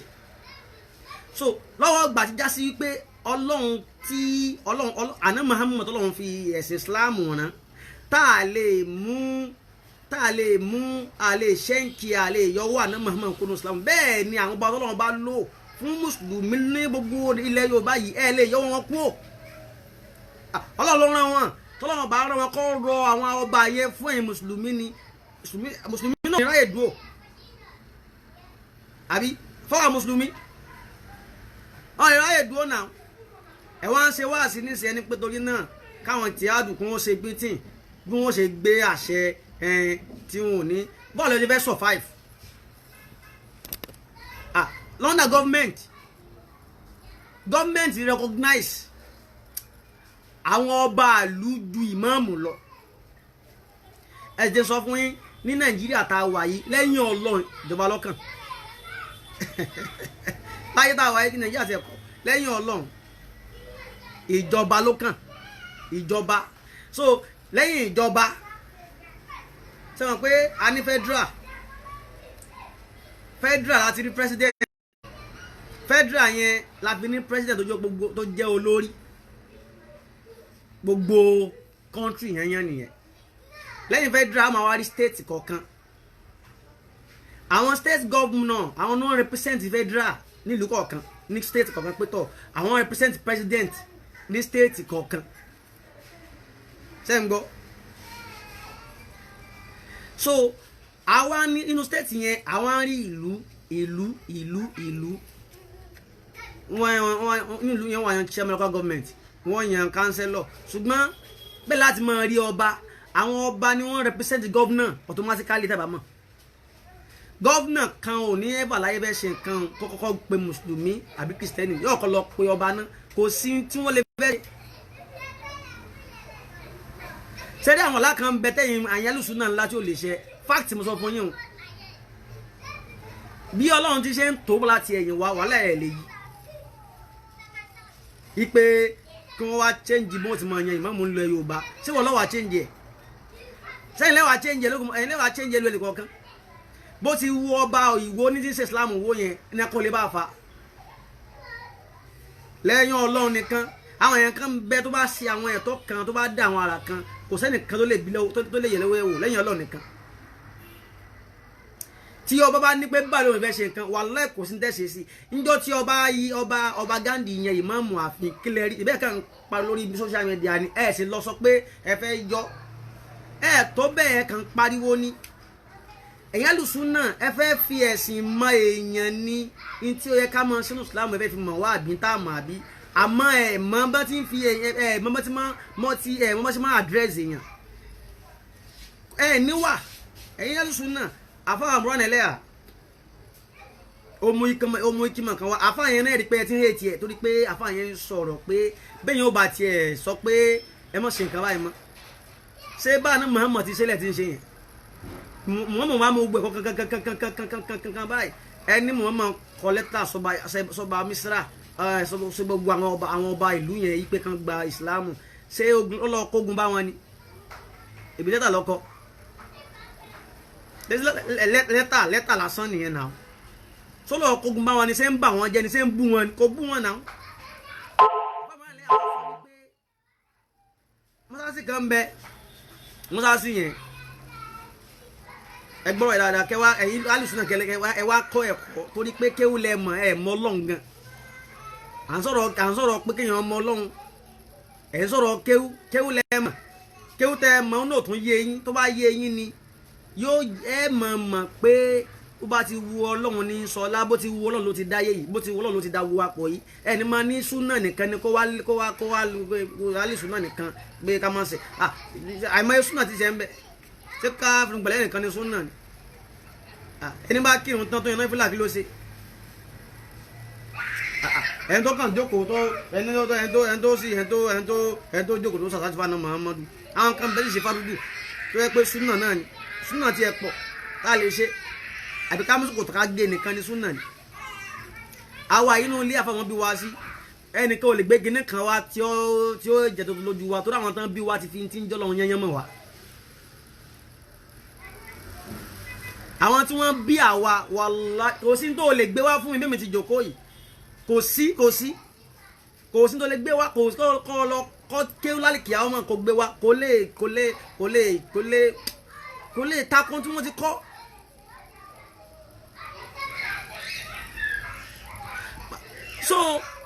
S1: So lọ́wọ́ gbà ti já sí wípé Ọlọ́run tí Ọlọ́run àná Muhammad Ọlọ́run fi ẹ̀sìn Islam rán, tá a lè mú a lè ṣẹ́ǹkì, a lè yọwọ́ àná Muhammad kúnú Islam. Bẹ́ẹ̀ ni àwọn ọba Ọlọ́run bá lò fún mùsùlùmí ní gbogbo ilẹ̀ Yorùbá yìí, ẹ lè yọwọ́ wọn kúrò. Ọlọ́run ló rán wọn. Tọ́lọ́run bá rán wọn kọ́ rọ àwọn ọba yẹn fún ẹ̀yin mùsùlùmí ni, mùsùlùmí náà ráyè dúró àbí fọwọ́ mùsùlùmí wọn lè ráyè dúró náà. Ẹ wá ń ṣe wáàsí níṣẹ́ ní pé torí náà káwọn tí àdùkún ó ṣe gbìtìn bí wọ́n ṣe gbé àṣẹ tí wọn ò ní bọ́ọ̀lù ẹ̀ fẹ́ survive. London government recognize àwọn ọba ìlú ju ìmáàmù lọ. Ẹ jẹ́ sọ fún yín, ní Nàìjíríà tá a wà yìí, lẹ́yìn Ọlọ́run, ìjọba lọ́kàn láyé tá a wà yìí ní Nàìjíríà ti ẹ̀kọ́, lẹ́yìn Ọlọ́run, ìjọba ló kàn, ìjọba. So lẹ́yìn ìjọba, sẹ́wọ̀n pé a ní federal láti rí president. Federal yẹn la fi ní president tó jẹ́ gbogbo, tó jẹ́ olórí gbogbo country yẹn yẹn nìyẹn. Lẹ́yìn federal, máa wá rí state kọ̀ọ̀kan. Àwọn state governor, àwọn náà represent federal nílùú kọ̀ọ̀kan, ní state kọ̀ọ̀kan pé tọ̀ àwọn represent president ní state kọ̀ọ̀kan. Ṣé ń gbọ́? So àwa ní inú state yẹn, àwa ń rí ìlú, ìlú, ìlú, ìlú. Wọ́n nílùú yẹn, wọ́n yan chairman local government, wọ́n yan councillor. Ṣùgbọ́n bẹ́ẹ̀ láti máa rí ọba. Àwọn ọba ni wọ́n represent governor automatically. Tàbá mọ̀, governor kan ò ní ẹ̀bà láyé bẹ́ẹ̀ ṣe nǹkan kó kọ́kọ́ pe mùsùlùmí àbí kìrìsìtẹ́nì, yóò kọ́ lọ pe ọba náà. Kò sí tí wọ́n lè fẹ́ ṣe. Sẹ́dí àwọn ọ̀la kan bẹ tẹ́yìn àyálùsùn náà ńlá tí ò lè ṣe. Fact mo sọ fún yín o, bí Ọlọ́run ti ṣe ń tó láti ẹ̀yìn wá, wàhálà ẹ̀ lè yí ipe kí wọ́n wá change bí wọ́n ti máa yan ìmáàmù ńlọ Yorùbá. Ṣé wọ́n lọ́wọ́ change ẹ̀ sẹ́yìn lẹ́wà change ẹ̀ lókun, ẹ̀yìn lẹ́wà change ẹ̀ lóye kọ̀ọ̀kan? Bó ti wú ọba ìwó ní ti ṣe Islam wó yẹn ní akọ́ lè bá fa lẹ́yìn Ọlọ́run nìkan. Àwọn èèyàn kan bẹ tó bá ṣe àwọn ẹ̀tọ́ kan, tó bá dá àwọn ara kan, kò sẹ́nìkan tó lè bí lọ́wọ́, tó lè yẹ lọ́wọ́ ẹ̀wò lẹ́yìn Ọlọ́run nìkan. Tí ọba bá ní pé báyìí lòun fẹ́ ṣe nǹkan, wàláhì kò sí ní tẹ̀sí sí. Níjọ́ tí ọba yí ọba Gandhi yẹn ìmáàmù ààfin, kílẹ̀ rí ìbẹ́ẹ̀ kan pa lórí social media ni. Ẹ sì lọ sọ pé ẹ fẹ́ yọ ẹ tó bẹ́ẹ̀ kan pariwo ni. Ẹ̀yin alùsùn náà, ẹ fẹ́ fi ẹ̀sìn mọ èèyàn ní ní tí ó yẹ ká mọ sínú Islam. Ẹ fẹ́ fi mọ̀ wá àbí tá a mọ̀ àbí, àmọ́ ẹ mọ bá ti ń fi ẹ mọ bá ti máa mọ ti ẹ mọ bá ti máa address èèyàn ẹ níwà. Ẹ̀yin alùsùn náà, àfáà àmúràn ẹlẹ́yà, ó mú ikímọ̀ kan wá. Àfáà yẹn náà rí pé ẹ ti ń hate ẹ̀ torí pé àfáà yẹn ń sọ̀rọ̀ pé bẹ́ẹ̀ yẹn ó bá tiẹ̀ sọ pé ẹ mọ̀ ṣe nǹkan báyìí mọ́. Ṣé báà ní Muhammad ti ṣẹlẹ̀ tí ń ṣe yẹn? Muhammad máa mú gbogbo ẹ̀kọ́ kankankankankankankan báyìí. Ẹni Muhammad kọ lẹ́tà sọba Misra, sọ gbogbo àwọn ọba ìlú yẹn yí pé kan gba Ìsìlámù. Ṣé ọlọ́kógun bá wọn ni? Ìbí lẹ́tà lọ́kọ, lẹ́tà lásán nìyẹn náà. Sọlọ kógun bá wọn ni? Ṣé ń bà wọn jẹ́ ni? Ṣé ń bú wọn ni? Kò bú wọn náà. Mọ́sáàsì kan bẹ, mọ́sáàsì yẹn, ẹ gbọ́rọ̀ ẹ̀ dáadáa. Kẹwàá ẹ̀yin alùsùn náà kẹlẹ́, ẹ wá kọ́ ẹ̀kọ́ torí pé kéwù lẹ mọ̀, ẹ̀ mọ̀ Ọlọ́run gan. À ń sọ̀rọ̀ pé kéèyàn mọ̀ Ọlọ́run, ẹ̀ ń sọ̀rọ̀ kéwù. Kéwù lẹ mọ̀, kéwù tẹ mọ̀ náà tún yé yín. Tó bá yé yín ni yóò ẹ mọ̀ pé bó bá ti wu Ọlọ́run ní sọlá, bó ti wu Ọlọ́run ló ti dáyé yìí, bó ti wu Ọlọ́run ló ti dá wu apọ̀ yìí. Ẹni máa ní súnà nìkan ni kó wá lè súnà nìkan pé ká máa ṣe àìmọye súnà ti ṣe ń bẹ. Ṣé ká fún gbẹ̀lẹ́ nìkan ni súnà ni? Ẹni bá kírun tán tó yan náfìlà, kí ló ṣe? Ẹni tó kàn jókòó tó ẹni tó sì ẹni tó jókòó tó sàtàtì fún Muhammadu, àwọn kan bẹ́ẹ̀ sì ṣe fárúdù tó yẹ pé súnà náà ni. Súnà tiẹ̀ pọ̀ tá a lè ṣe, àbí ká mùsùlùmí tó ká gé nìkan ni súnà ni? Àwa inú ilé àfọwọ́n bí wá sí, ẹnìkan ò lè gbé kinní kan wá tí ó jẹ tuntun lójú wa, tó dáwọn tán bí wá ti fi ti ń jọ́ lọ́wọ́ yẹnyẹn mọ̀ wá. Àwọn tí wọ́n bí àwa, wàláhì kò sí tó lè gbé wá fún mi bí mi ti jòkó yìí. Kò sí tó lè gbé wá, kò kọ́ lọ kọ́ kéwú lálìkì àwọn ọmọ kò gbé wá, kò lè takun tí wọ́n ti kọ́. So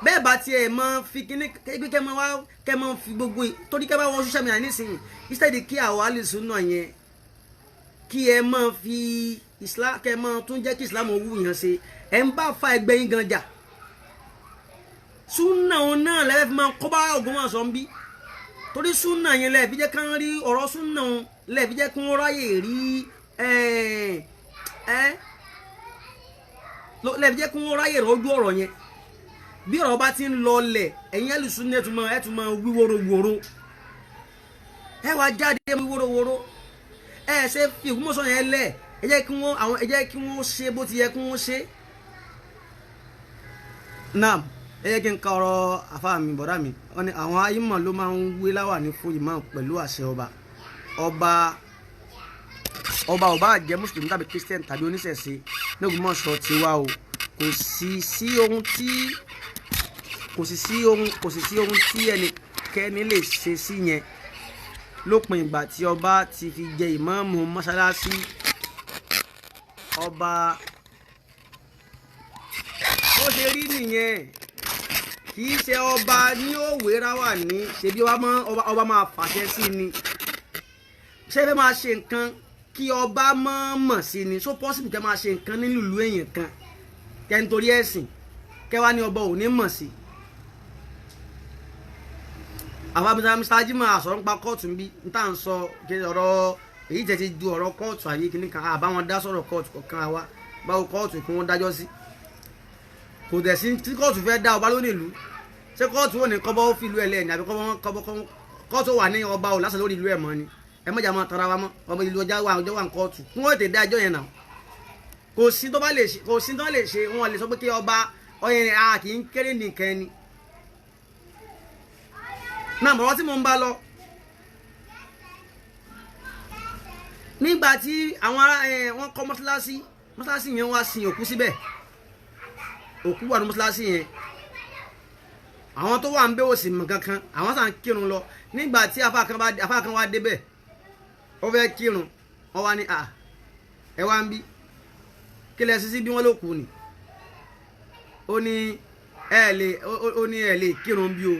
S1: bẹ́ẹ̀ bá tiẹ̀ mọ fi kíní pé kẹ́ mọ wá, kẹ́ mọ fi gbogbo torí kẹ́ bá wọ social media nísìnyí, instead kí àwọn alìsùn náà yẹn kí ẹ mọ fi Islam, kẹ́ mọ tún jẹ́ kí Islam wù yàn ṣe, ẹ ń bá fa ẹgbẹ́ yín gan jà. Súnà òun náà lẹ́fẹ̀ẹ́ fi máa kọ́ bá Ògbómọ̀ṣọ́ ń bí, torí súnà yẹn lẹ́ẹ̀fi jẹ́ kán rí ọ̀rọ̀ súnà òun, lẹ́ẹ̀fi jẹ́ kí wọ́n ráyè rí ẹ lẹ́ẹ̀fi jẹ́ kí wọ́n ráyè rọ́jú ọ̀rọ̀ yẹn. Bí ọ̀rọ̀ bá ti ń lọlẹ̀, ẹ̀yin ẹlùsùn ní ẹ̀tún máa wí wórówóró, ẹ wá jáde wí wórówóró. Ẹ ṣe fi Ògbómọ̀ṣọ́ yẹn lẹ̀, ẹ jẹ́ kí wọ́n ṣe bó ti yẹ kí wọ́n ṣe. Naam, ẹ jẹ́ kí n ka ọ̀rọ̀ àfa mi, bọ̀dá mi. Wọ́n ní àwọn ayímọ̀ ló máa ń wé láwà ní fún imam pẹ̀lú àṣẹ ọba. Ọba ò bá jẹ́ mùsùlùmí tàbí christian tàbí oníṣẹ̀ṣe ní Ògbómọ̀ṣọ́ ti wá o. Kò sì sí ohun tí kò sì sí ohun kò sì sí ohun tí ẹnikẹ́ni lè ṣe sí yẹn lópin ìgbà tí ọba ti fi jẹ ìmáàmù mọ́ṣáláṣí ọba. Bó ṣe rí nìyẹn, kì í ṣe ọba ní òwe ráwà ní ṣebí ọba máa fàṣẹ sí ni. Ṣé fẹ́ máa ṣe nǹkan kí ọba mọ̀ sí ni? So possible kẹ́ máa ṣe nǹkan nílùú èèyàn kan kẹ́ nítorí ẹ̀sìn kẹ́ wá ní ọba ò ní mọ̀ sí. Àwa Mr. Ajima àsọ̀rọ̀ nípa kóòtù ń bí n tá à ń sọ kí ọ̀rọ̀ èyí tẹ̀ ti ju ọ̀rọ̀ kóòtù àyè kìíní kan àbá wọn dá sọ̀rọ̀ kóòtù kọ̀ọ̀kan wa báwo kóòtù kí wọ́n dájọ́ sí. Kò dẹ̀ sí tí kóòtù fẹ́ dá ọba lónìí ìlú. Ṣé kóòtù ò ní kọ́bọ́ ó fi ìlú ẹ̀ lẹ́yìn àbí kọ́bọ́ kóòtù wà ní ọba ò lásán lórí ìlú ẹ̀ mọ́ ni? Ẹ mọ̀jà máa tara wa mọ́ ọmọ ìlú ọjà wà ọjọ́ wà ní kóòtù kí wọ́n tètè dá ẹjọ́ yẹn náà. Kò sí tó bá lè ṣe, kò sí tó lè ṣe. Wọn lè sọ pé kí ọba ọyẹn a kì í kéré nìkan ni náà. Bọ̀wọ́ tí mo ń bá lọ nígbà tí àwọn ará ẹ wọ́n kọ́ mọ́ṣáláṣí, mọ́ṣáláṣí yẹn wá sin òkú síbẹ̀. Òkú wà ní mọ́ṣáláṣí yẹn. Àwọn tó wà ń bẹ̀ òsì mọ̀ kankan, àwọn sàn kírun lọ. Nígbà tí afá kan wá débẹ̀, ó fẹ́ kírun, wọ́n wá ní à ẹ wá ń bí kí lẹ sísí bí wọ́n ló kú ni. Ó ní ẹ lè ó ní ẹ lè kírun bí o,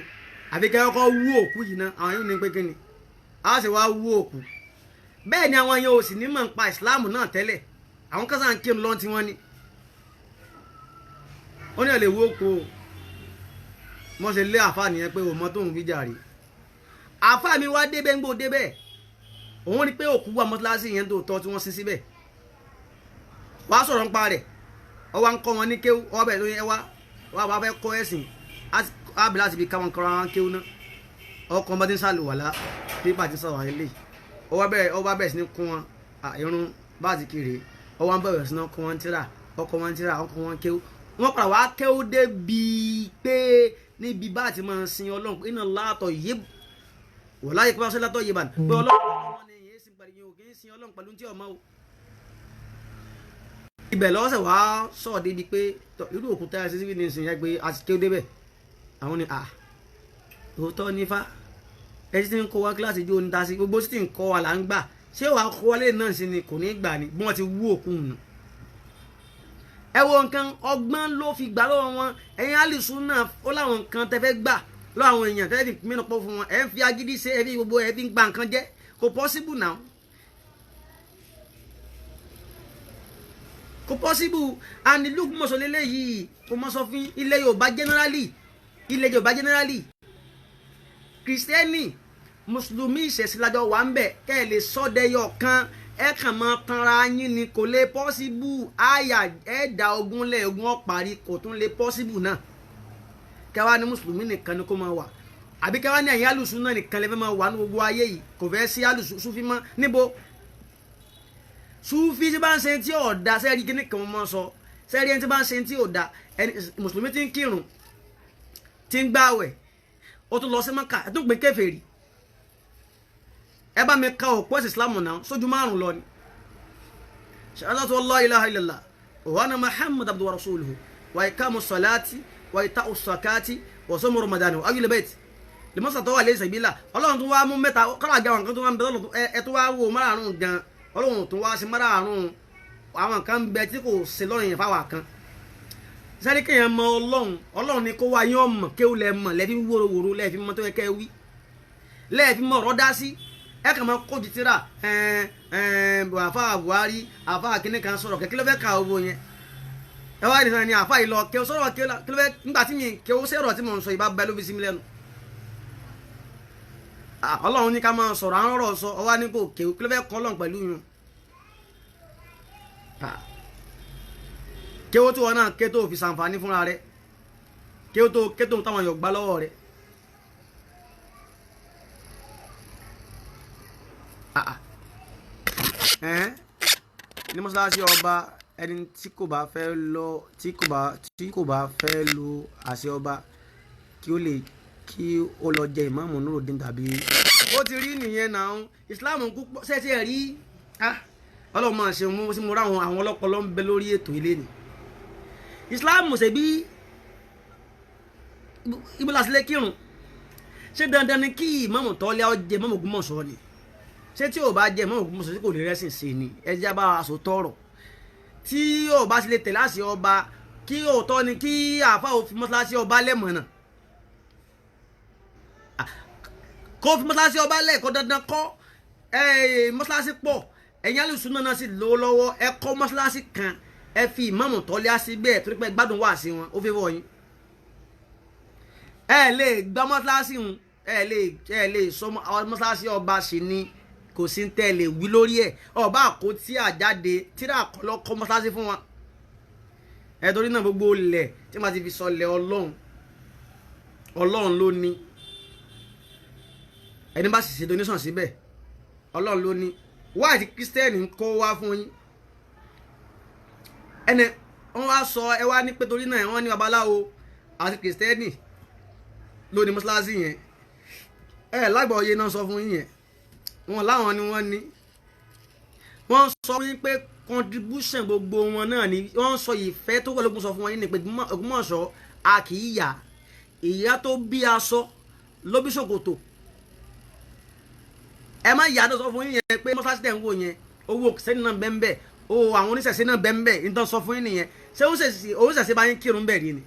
S1: àfi kẹ́ kọ́kọ́ wú òkú yìí ná. Àwọn yóò ní pé kí ni a sì wá wú òkú? Bẹ́ẹ̀ ni àwọn yẹn ò sì ní mọ̀ nípa ìsìláàmù náà tẹ́lẹ̀. Àwọn kan sáà ń kírun lọ́n tí wọ́n ní. Ó ní ẹ lè wú òkú o. Wọ́n ṣe lé àfa nìyẹn pé òun mọ tóun fi jàre. Àfa mi wá débẹ̀, ń gbò débẹ̀, òun rí pé òkú wà mọ́tíláṣí yẹn tó tọ́ tí wọ́n sin síbẹ̀. Wàá sọ̀rọ̀ nípa rẹ̀, ọ wá ń kọ́ wọn ní kéwú. Ọ bẹ̀ lóyún ẹ wá wá wá fẹ́ kọ́ ẹ̀sìn ábí láti fi káwọn kọ́ra wọn kéwú náà. Ọkọ̀ bá ti ń sàlùwàlá, pépà ti ń sàlùwàlá ilé, ọ wá bẹ̀rẹ̀ sí ní kún wọn irun bá ti kiri. Ọ wá ń bẹ̀rẹ̀ sí ní kún wọn tíra, ọkọ̀ wọn tíra, ọkọ̀ wọn kéwú. Wọ́n padà wá kéwú débi pé níbi bá ti máa sin Ọlọ́run pé iná látọ̀ yé wọ́n láyé pé wọ́n ṣe látọ̀ yé bàn pé Ọlọ́run ni yéé sin pẹ̀lú yìí ò kì í sin Ọlọ́run pẹ̀lú tí ọmọ o. Ibẹ̀ lọ́sẹ̀ wá sọ̀ débi pé irú òkúta ẹ̀ sísí ní ìsìn yẹn pé a ti kéwú débẹ̀. Àwọn ni à òótọ́ ní fa ẹ ti ń kó wa kíláàsì jó ní ta sí gbogbo sí ti ń kọ́ wa là ń gbà. Ṣé wàá kọ́ wa lé náà sí ni kò ní gbà ni bí wọ́n ti wú òkú nù. Ẹ wo nǹkan, ọgbọ́n ló fi gbà lọ́wọ́ wọn. Ẹ̀yin alùsùn náà ó láwọn nǹkan tẹ́ fẹ́ gbà lọ́wọ́ àwọn èèyàn tẹ́ fi mìíràn pọ̀ fún wọn. Ẹ̀ ń fi agídí ṣe, ẹ fi gbogbo ẹ fi ń gba nǹkan jẹ́. Kò possible now, kò possible. And ìlú Ògbómọ̀ṣọ́ lélẹ́yìí kò mọ̀ sọ fún ilẹ̀ Yorùbá generally, ilẹ̀ Yorùbá generally, kìrìsìtẹ́nì, mùsùlùmí, ìṣẹ̀sìlájọ wà ń bẹ̀. Kẹ́ ẹ lè sọ́dẹ̀yọ̀ kan, ẹ kàn máa tanra yín ni. Kò lè possible. Àyà ẹ da ogun lẹ̀, ogun ọ̀parí, kò tún lè possible náà. Kẹwàá ní mùsùlùmí nìkan ni kó máa wà, àbí kẹwàá ní ẹ̀yìn alùsùn náà nìkan lè fẹ́ máa wà ní gbogbo ayé yìí? Kò fẹ́ sí alùsùn súfì mọ́ níbo? Súfì tí bá ń ṣe tí ò da sẹ́ẹ̀rí kíní kan mọ́ sọ sẹ́ẹ̀rí ẹni tí bá ń ṣe tí ò da. Ẹni mùsùlùmí tí ń kírun, tí ń gbààwẹ̀, ó tún lọ sí Mọ́kà, ẹ tún pè kèfèrí. Ẹ bá mi ka òpó ẹ̀sìn Islam náà sójú márùn lọ ni. Shahadatu an la ilaha illallah wa anna Muhammad abduhu wa rasuluhu wa ikamu salati wa ita'u sakati wa sumu Ramadan wa ayyul bayt lèmọ́sà tó wà lẹ́sẹ̀ ìbílà. Ọlọ́run tó wá mú mẹ́ta kọ́lá gan àwọn kan tó wá ń bẹ lọ́lọ́. Ẹ tó wá wò márààrún gan, Ọlọ́run tó wá sí márààrún. Àwọn kan ń bẹ tí kò sí lọ́rùn yẹn fáwọn kan. Sẹ́ni kéèyàn mọ Ọlọ́run, Ọlọ́run ni kó wá yín ọmọ kéwù lẹ mọ̀ lẹ́ẹ̀fi wóróworó, lẹ́ẹ̀fi mọ tó yẹ kẹ́ wí, lẹ́ẹ̀fi mọ ọ̀rọ̀ dá sí. Ẹ kàn máa kó ju tíra àfa Buhari, àfa kínní kan sọ̀rọ̀ kí ló fẹ́ ka owó yẹn? Ẹ wá nìkan ni àfa yìí lọ kéwù sọ̀rọ̀ kí ló fẹ́ nígbà tí mi kéwù sẹ̀rọ̀ tí mò ń sọ ìbá bẹ ló fi sí mi lẹ́nu. Ọlọ́run ní ká máa sọ̀rọ̀ àwọn ọ̀rọ̀ sọ ọwá ní kò kéwù kí ló fẹ́ kọ́ Ọlọ́run pẹ̀lú yun? Kéwù tí wọn náà ké tó fi sàǹfààní fúnra rẹ̀, kéwù tó ké tó táwọn yọ̀ gbá lọ́wọ́ rẹ̀. Ní mọ́ṣáláṣí ọba, ẹni tí kò bá fẹ́ lọ tí kò bá fẹ́ lo àṣẹ ọba kí ó lè kí ó lọ jẹ ìmáàmù Nurudeen tàbí. Ó ti rí nìyẹn náà. Islam púpọ̀ ṣé ti ẹ̀ rí? Ọlọ́run máa ṣe mú sí mo rá àwọn ọlọ́pọlọ ń bẹ lórí ètò ilé ni. Islam ṣe bí ibo la sì lè kírun. Ṣé dandan ni kí ìmáàmù Tọ́lá ó jẹ ìmáàmù Ògbómọ̀ṣọ́ ni? Ṣé tí ò bá jẹ ìmáàmù Ògbómọ̀ṣọ́ tí kò ní rẹ́sìn ṣe ni? Ẹ jẹ́ bá aṣọ tọrọ. Tí ò bá sì lè tẹ̀lé àṣẹ ọba, kí òótọ́ ni kí àáfà ò fi mọ́ṣáláṣí ọba lẹ́mọ̀nà, kó fi mọ́ṣáláṣí ọba lẹ̀, kó dandan kọ́ mọ́ṣáláṣí pọ̀. Ẹ̀yin alùsùn náà sì lówó lọ́wọ́, ẹ kọ́ mọ́ṣáláṣí kan, ẹ fi ìmáàmù Tọ́lá síbẹ̀ torí pé gbádùn wà sí wọn, ó fi wọ̀ yín. Ẹ lè gbá mọ́ṣáláṣí hun, ẹ lè sọ mọ́ṣáláṣí ọba sì ni, kò sí tẹ́ lè wí lórí ẹ̀. Ọba àkó tí àjáde tíra àkọlọ́kọ́ mọ́ṣáláṣí fún wọn. Ẹ torí náà gbogbo ilẹ̀ tí wọ́n ti fi sọlẹ̀ Ọlọ́run, Ọlọ́run ló ní. Ẹni bá sì ṣe donation síbẹ̀, Ọlọ́run ló ní. Wáyé tí Kírísítẹ́nì ń kó wá fún yín, ẹni wọ́n wá sọ ẹ wá ní pé torí náà wọ́n ní babaláwo àti Kírísítẹ́nì ló ní mọ́ṣáláṣí yẹn. Ẹ lágbàáyé náà sọ fún yín yẹn, wọn láwọn ni wọ́n ní. Wọ́n sọ fún yín pé contribution gbogbo wọn náà ni wọ́n sọ. Ìfẹ́ tó wà lókun sọ fún wọn yín ni pé Ògbómọ̀ṣọ́ a kì í yà ìyá tó bí aṣọ ló bí ṣòkòtò. Ẹ má yà á tó sọ fún yín yẹn pé mọ́ṣáláṣí tẹ̀ ń wò yẹn, owó sẹ́ni náà bẹ́ẹ̀ bẹ́ẹ̀, owó àwọn oníṣẹ̀ṣe náà bẹ́ẹ̀ bẹ́ẹ̀. Nítorí sọ fún yín nìyẹn. Ṣé oníṣẹ̀ṣe bá yín kírun bẹ́ẹ̀ rí ni?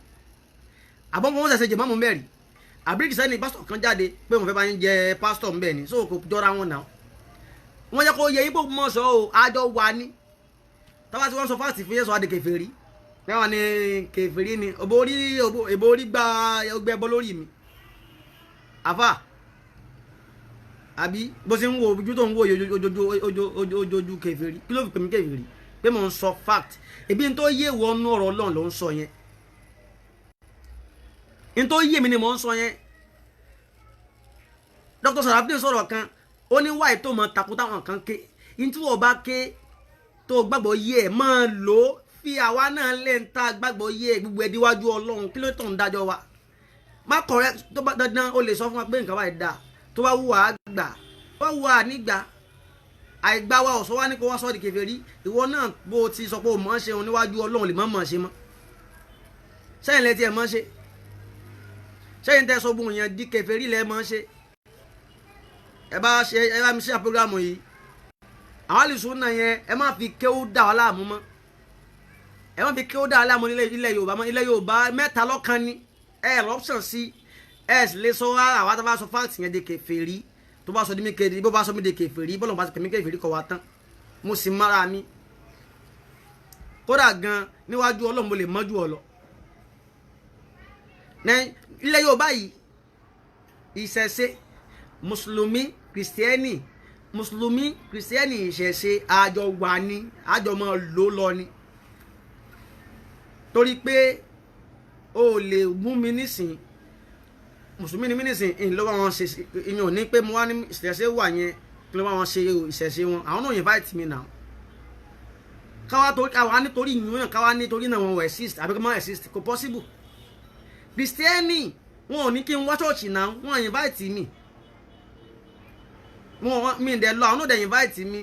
S1: Àbọ̀ wọn ṣẹ̀ṣẹ̀ jẹ̀ mọ́mú bẹ́ẹ̀ rí? Àbí kìsẹ́ni pásítọ̀ kan jáde pé wọ́n fẹ́ bá yín jẹ pásítọ̀ ń bẹ̀ ni? So kò jọra wọn náà. Wọ́n jẹ́ kó yẹ yín pé Ògbómọ̀ṣọ́ o, àjọ wà ní tọ́wá tí wọ́n sọ fásitì fún yẹn, sọ adé kèfèrí mẹ́wàá ni kèfèrí ni. Òbò orí gba ọgbẹ́ bọ́ lórí mi àfà, àbí bó ṣe ń wo ojú tó ń wo ojojú kèfèrí? Kí ló fi pè mí kèfèrí pé mò ń sọ fact? Ebi n tó yé wọnú ọ̀rọ̀ Ọlọ́run ló ń sọ yẹn, n tó yé mi ni mò ń sọ yẹn. Dr. Sarafin sọ̀rọ̀ kan, ó ní wáyé tó mọ takò táwọn kan ké. N tí wọ́n bá ké tó gbàgbọ́ yé ẹ̀ máa lò ó, fi àwa náà lẹ́ ń ta gbàgbọ́ yé ẹ̀ gbogbo ẹ̀ díwájú Ọlọ́run. Kí ló tó ń dájọ́ wa? Má correct tó bá dandan, ó lè sọ fún wa pé nǹkan báyìí dáa. Tó bá wù á gbà, tó bá wù á nígbà àìgbà wa ọ̀sọ́ wa ní kó wá sọ́ di kèfèrí. Ìwọ náà bó o ti sọ pé o mọ̀ ọ́n ṣe òun níwájú Ọlọ́run, lè má mọ̀ ọ́n ṣe mọ́. Sẹ́yìn lẹ́tí ẹ̀ mọ̀ ọ́n ṣe, sẹ́yìn tẹ́ sọ bóun yẹn di kèfèrí lẹ́ mọ̀ ọ́n ṣe. Ẹ bá ṣe, ẹ bá mi ṣe àpọ́gírámù yìí. Àwọn àlùsùn náà yẹn, ẹ má fi kéwú dà wá láàmú mọ́. Ẹ má fi kéwú dà wá láàmú nílẹ̀ ilẹ̀ Yorùbá mọ́. Ilẹ̀ Yorùbá mẹ́ta lọ́kan ni ẹ rọ́pṣàn sí. Ẹ sì lè sọ àwa tó bá sọ fact yẹn di kèfèrí. Tó bá sọ mí kéde, bó bá sọ mí di kèfèrí, bọ́lá bá sọ mí kèfèrí kọ̀ wá tán. Mo sì mára mi kódà gan níwájú Ọlọ́run, mo lè mọ́jú ọ lọ. Ilẹ̀ Yorùbá yìí, ìṣẹ̀ṣe, mùsùlùmí, kìrìsìtẹ́nì, mùsùlùmí, kìrìsìtẹ́nì, ìṣẹ̀ṣe, àjọ wà ní, àjọ máa lò lọ ni. Torí pé o lè mú mi nísìn, mùsùlùmí ni mí nísìn, ìyìn ló bá wọn ṣe. Ìyìn ò ní pé mo wá ní ìṣẹ̀ṣe wà yẹn, kí ló bá wọn ṣe ìṣẹ̀ṣe wọn. Àwọn náà invite me now. Káwá torí káwá nítorí ìyìn náà, káwá nítorí náà wọn ò exist àbí kí wọ́n exist, kò possible. Kìrìsìtẹ́nì, wọn ò ní kí n wá ṣọ́ọ̀ṣì náà, wọn invite mi, wọn mi dẹ̀ lọ, àwọn náà dẹ̀ invite mi.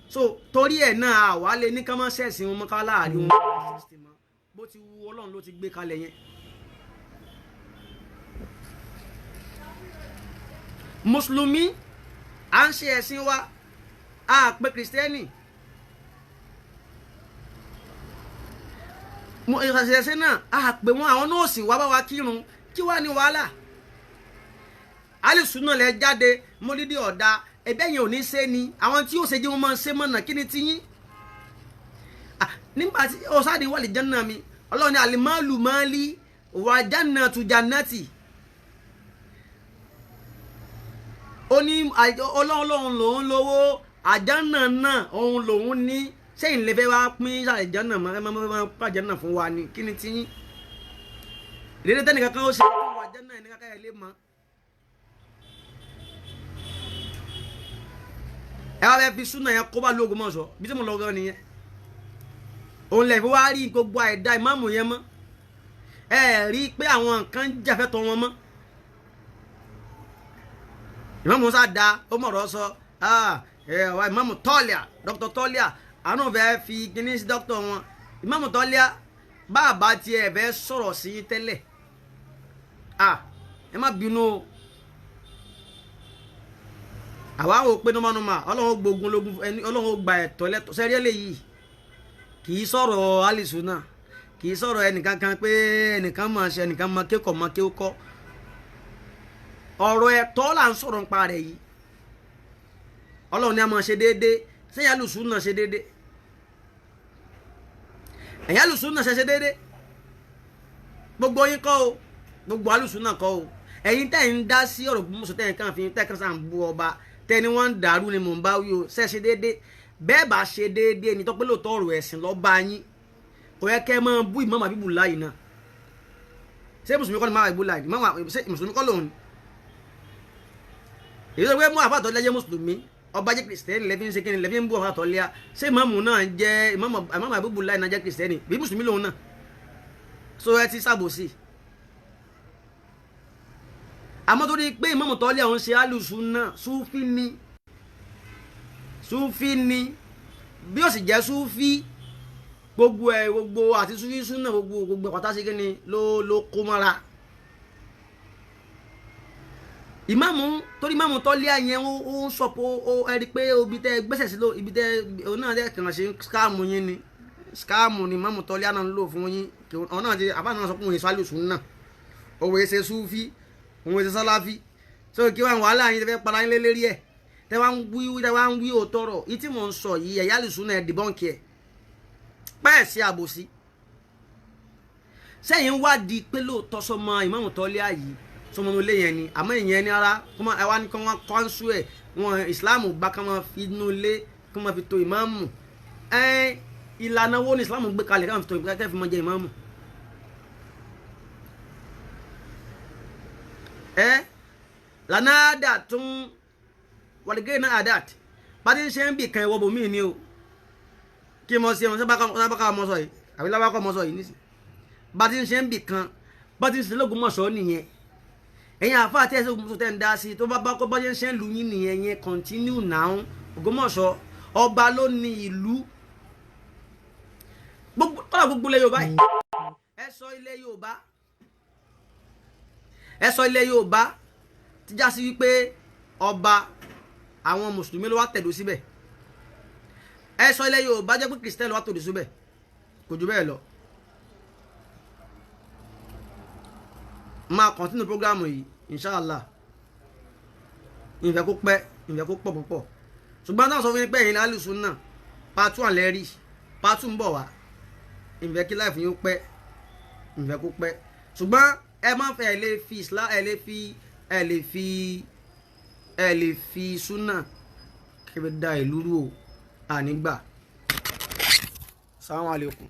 S1: So torí ẹ̀ náà, àwa lè ní ká má ṣẹ̀sìn wọn mọ́, ká láàrin wọn bó ti wu Ọlọ́run ló ti gbé kalẹ̀ yẹn. Mùsùlùmí à ń ṣe ẹ̀sìn wa, a pè kìrìsìtẹ́nì ìṣẹ̀ṣẹ̀ náà, a pè wọn, àwọn náà sì wá bá wa kírun. Kí wàá ní wàhálà? Alùsùn náà lẹ jáde mọ́lídìí ọ̀dà ẹ̀bẹ́ yẹn ò ní ṣe ni àwọn tí yóò ṣe jẹ́ wọn máa ń ṣe mọ̀nà. Kí ni tiyín nígbà tí ọ̀sáàdì wà lè jẹ́nà mi? Ọlọ́run ní àlìmọ́ọ̀lù máàlì wà jánà tu jannati. Ó ní Ọlọ́run lòun lówó, àjánà náà òun lòun ní. Sẹ́yìn lè fẹ́ wá pín àjánà mọ́? Ẹ máa pa àjánà fún wa ni. Kí ni tiyín? Ìlérí tẹ́nìkan kan ó ṣe fún àjánà ẹnìkan kan ẹ̀ lè mọ́. Ẹ wá fẹ́ fi súnà yẹn kó bá lóògùn mọ́ sọ bí tí mo lọ gan nìyẹn. Òun lè fi wá rí gbogbo àìda ìmáàmù yẹn mọ́. Ẹ rí i pé àwọn nǹkan jàfẹ́ tọ́ wọn mọ́. Ìmáàmù sá da ó mọ̀rọ̀ sọ ìmáàmù Tọ́líà, Dr. Tọ́líà, àwọn náà fẹ́ fi kíní sí dókítà wọn. Ìmáàmù Tọ́líà Bàbá tiẹ̀ fẹ́ sọ̀rọ̀ sí tẹ́lẹ̀, ẹ má bínú o. Àwa ò pé nọ́mánọ́mà, Ọlọ́run ó gbógun lógun ẹni, Ọlọ́run ó gba ẹ̀tọ́ lẹ́tọ̀. Sẹ́rí eléyìí kì í sọ̀rọ̀ alìsúnà, kì í sọ̀rọ̀ ẹnìkan kan pé ẹnìkan máa ṣe, ẹnìkan máa kékọ̀ọ́ máa kékọ́. Ọ̀rọ̀ ẹ̀tọ́ là ń sọ̀rọ̀ nípa rẹ̀ yìí. Ọlọ́run ni a máa ṣe déédéé. Sẹ́yìn alùsúnà ṣe déédéé? Ẹ̀yìn alùsúnà ṣe déédéé? Gbogbo yín kọ́ o, gbogbo alùsúnà kọ́ o. Ẹ̀yin tẹ́ ń dá sí ọ̀rọ̀ Ògbómọ̀ṣọ́, tẹ́ ń kàn fi tẹ́ kàn sáà ń bú ọba, tẹ́ ni wọ́n ń dàrú ni mò ń bá wí o. Ṣe ṣe déédéé? Bẹ́ẹ̀ bá ṣe déédéé ni tọ́pẹ́ lóòótọ́ ọ̀rọ̀ ẹ̀sìn lọ́ bá yín, kò yẹ kẹ́ ẹ máa bú Imam Habibullah náà. Ṣé mùsùlùmí kọ́ ni Imam Habibullah? Ṣé mùsùlùmí kọ́ lòun? Èyí tó pé mú àfàtọ́ lẹ́jẹ́ mùsùlùmí, ọba jẹ́ kìrìsìtẹ́nì, lẹ́fí ń ṣe kíni, lẹ́fí ń bú àfàtọ́ lẹ́yà. Ṣé ìmáàmù náà jẹ́ Imam Habibullah náà jẹ́ kìrìsìtẹ́nì bí mùsùlùmí lòun náà? So ẹ ti ṣàbòsí. Àmọ́ torí pé ìmáàmù tọ́lé àwọn ṣe alùsùn náà, súfì ni, súfì ni, bí ó sì jẹ́ súfì, gbogbo ẹ̀, gbogbo àti súfì súnà, gbogbo pátá sí kíni ló kó mọ́ra. Ìmáàmù torí ìmáàmù tọ́lé àyẹn ó ń sọ pé ó ẹ rí i pé ibi tẹ́ gbẹ́sẹ̀ sí ló ibi tẹ́ òun náà tẹ́ kàn ṣe skáàmù yín ni, skáàmù ni ìmáàmù tọ́lé àná ń lò fún yín. Òun náà ti àbá náà sọ pé òun èso alùsùn náà, òun èso súfì, òun èso sálàfí. So kí wọn wàhálà yín tẹ́ fẹ́ para yín lé lérí ẹ̀, tẹ́ wá ń wí, tẹ́ wá ń wí òótọ́ rọ̀ yìí tí mò ń sọ yìí. Ẹ̀yà alùsùn náà dìbọ́ǹkì ẹ̀ pẹ́ẹ́ sí àbòsí. Sẹ́yìn wá di pé lóòótọ́ sọmọ ìmáàmù tọ́lé àyè sọmọ inú ilé yẹn ni, àmọ́ ìyẹn ní ara ẹ wá ní kí wọ́n kọ́ńsú ẹ̀ wọn ìsìláàmù gbá kí wọ́n fi inú ilé kí wọ́n fi to ìmáàmù. Ẹ ìlànà wo ni ìsìláàmù gbé kalẹ̀ kí wọ́n fi to ìmáàmù, kí wọ́n fi mọ jẹ ìmáàmù? Ẹ lànà àdà tún wàlígẹ́ náà àdà bá ti ń ṣe ń bì kan ìwọ bòmíì ni o. Kí mo ṣe sábàkà mọ sọ yìí àbí lábàkà mọ sọ yìí nísì, bá ti ń ṣe ń bì kan, bá ti ń ṣe l'Ógbómọ̀ṣọ́ nìyẹn. Ẹ̀yin àfa àti ẹ̀sìn Ògbómọ̀ṣọ́ tẹ́ ń dá sí tó bá bá kó bá ṣe ń ṣe ń lu yín nìyẹn. Yẹn continue now. Ògbómọ̀ṣọ́ ọba ló ní ìlú, kọ́lá gbogbo ilẹ̀ Yorùbá yìí. Ẹ sọ ilẹ̀ Yorùbá, ẹ sọ ilẹ̀ Yorùbá ti já sí wípé ọba àwọn mùsùlùmí ló wá tẹ̀dó síbẹ̀. Ẹ sọ ilẹ̀ Yorùbá jẹ́ pé kìrìsìtẹ́nì ló wá tẹ̀dó síbẹ̀, kò jù bẹ́ẹ̀ lọ. Máa continue program yìí inshallah. Ìfẹ́ kó pẹ́, ìfẹ́ kó pọ̀ púpọ̀. Ṣùgbọ́n táwọn sọ fún mi pé ẹ̀yin alùsùn náà part 1 lẹ́rì, part 2 ń bọ̀ wá. Ìfẹ́ kí láìfún yín ó pẹ́, ìfẹ́ kó pẹ́. Ṣùgbọ́n ẹ má fẹ́ ẹ lè fi Islam, ẹ lè fi ẹ lè fi ẹ lè fi súnà kí ẹ da ìlú rú o, ànígbà. Assalamu alaikum.